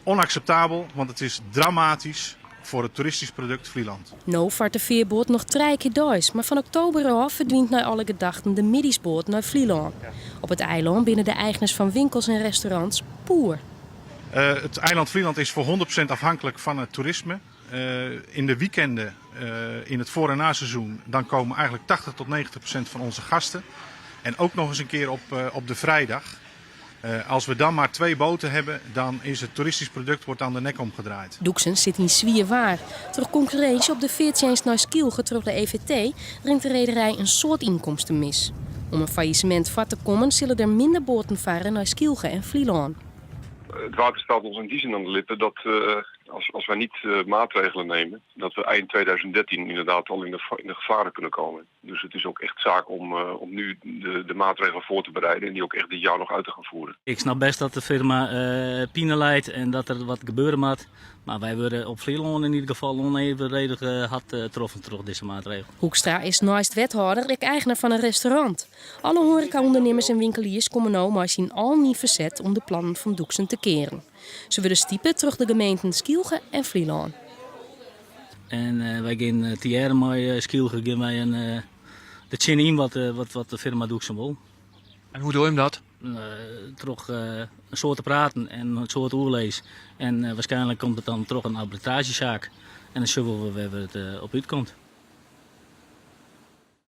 Onacceptabel, want het is dramatisch voor het toeristisch product Vlieland. No fart de fearboat noch trije kear deis, mar fan oktober ôf ferdwynt nei alle gedachten de middeisboat nei Flylân. Op it eilân binne de eigners fan winkels en restaurants poer. Het eiland Vlieland is voor 100% afhankelijk van het toerisme. In de weekenden, in het voor- en naseizoen, dan komen eigenlijk 80 tot 90% van onze gasten. En ook nog eens een keer op de vrijdag. Als we dan maar twee boten hebben, dan is het toeristisch product wordt aan de nek omgedraaid. Doeksen sit yn swier waar. Troch konkurrinsje op de feartsjinst nei Skylge troch de EVT rint de rederij in soad ynkomsten mis. Om in faillissemint foar te kommen sille der minder boaten farre nei Skylge en Flylân. Het water staat ons in die zin aan de lippen dat als wij niet maatregelen nemen, dat we eind 2013 inderdaad al in de gevaren kunnen komen. Dus het is ook echt zaak om nu de maatregelen voor te bereiden en die ook echt dit jaar nog uit te gaan voeren. Ik snap best dat de firma pine lijt en dat der wat gebeure moat. Mar wy wurde op Flylân yn ieder gefal onevenredich hard troffen troch dizze maatregel. Hoekstra is neist wethâlder ek eigener fan in restaurant. Alle hoareka-ûndernimmers en winkeliers komme no mei syn allen yn ferset om de plannen fan Doeksen te kearen. Se wurde stipe troch de gemeenten Skylge en Flylân. En wy gean tegearre mei Skylge gean wy in, der tsjinyn wat de firma Doeksen wol. En hoe dogge jim dat? Troch in soad te praten en in soad oerlis. En waarskynlik komt it dan troch in arbitraazjesaak. En dan sjogge we wêr't it op útkomt.